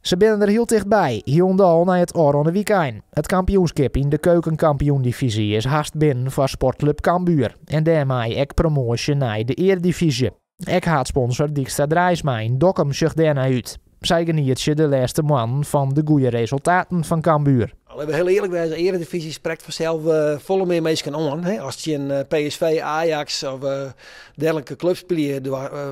Se binne der hiel tichtby, hielendal nei it ôfrûne wykein. It kampioenskip yn de Keuken Kampioen Divisie is hast binnen foar Sportklup Cambuur. En dêrmei ek promoasje nei de Earedivyzje. Ek haadsponsor Dykstra Draisma yn Dokkum sjocht dêrnei út. Sy genietsje de lêste moannen fan de goede resultaten fan Cambuur. Litte we hiel earlik wêze, Earedivyzje sprekt fansels folle mear minsken oan, hè, as tsjin PSV, Ajax of dergelike klups spylje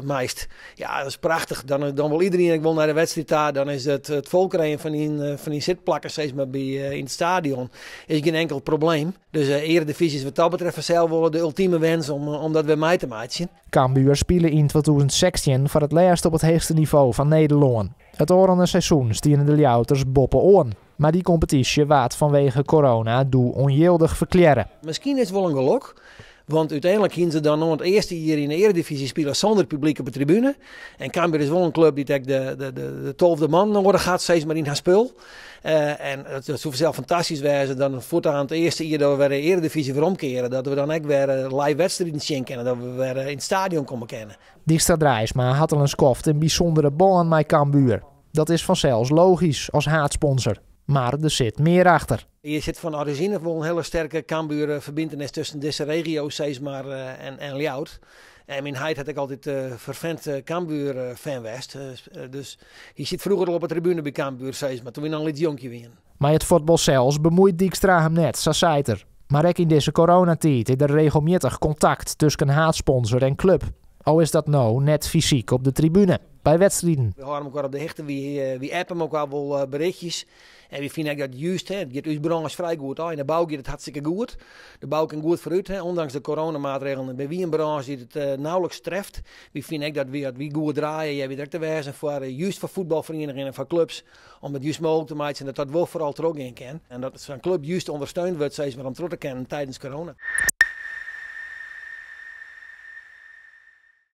meist. Ja, dat is prachtich. Dan, dan wol iderien ek wol nei de wedstriid ta. Dan is it, it folkrijen fan dyn sitplakken sis mar, by, yn it stadion is gjin inkel probleem. Dus Earedivyzje is wat dat betreft fansels wol de ultime wens om dat wer mei te meitsjen. Cambuur spile yn 2016 foar it lêst op it heechste nivo fan Nederlân. It ôfrûne seizoen stiene de Ljouwerters boppe-oan. Mar dy kompetysje waard fanwege corona doe ûnjildich ferklearre. Miskien is it wol in gelok, want úteinlik hiene se dan no it earste jier yn de Earedivyzje spile sûnder publyk op de tribune. En Cambuur is wol in klup dy't ek de 12e man noadich hat, sis mar, yn har spul. En dat soe fansels fantastysk wêze dan fuortan it earste jier dat we wer de Earedivyzje weromkeare, dat we dan ek wer live wedstriden sjen kinne, dat we wer yn it stadion komme kinne. Dykstra Draisma hat al in skoft in bysûndere bân mei Cambuur. Dat is fansels logysk as haadsponsor. Mar der sit mear achter. Je sit fan orizjine wol in hiele sterke Cambuur-ferbintenis tusken dizze regio, sis mar, en Ljouwert. En myn heit hat ek altyd fervent Cambuur-fan west. Dus hy siet froeger al op 'e tribune by Cambuur, sis mar, doe't wy noch in lyts jonkje wiene. Mei it fuotbal sels bemuoit Dykstra him net, sa seit er. Mar ek yn dizze coronatiid is der regelmjittich kontakt tusken haadsponsor en klup. Al is dat no net fysyk op de tribune, by wedstriden. We hâlde elkoar op de hichte, wy appen elkoar wol berichtjes. En wy fine ek dat just, hè, it giet ús brânsj frij goed ôf. Yn de bou giet it hartstikke goed. De bou kin goed foarút, hè, ûndanks de coronamaatregelen. Binne wy in brânsj dy't it nauwelijks treft. Wy fine ek dat wy, as wy goed draaie, hearre wy der ek te wêzen foar, just foar fuotbalferienigingen en foar klups, om it just mooglik te meitsjen dat dat wol foaral trochgean kin. En dat sa'n klup just ûndersteund wurdt, sis mar, om troch te kinnen tidens corona.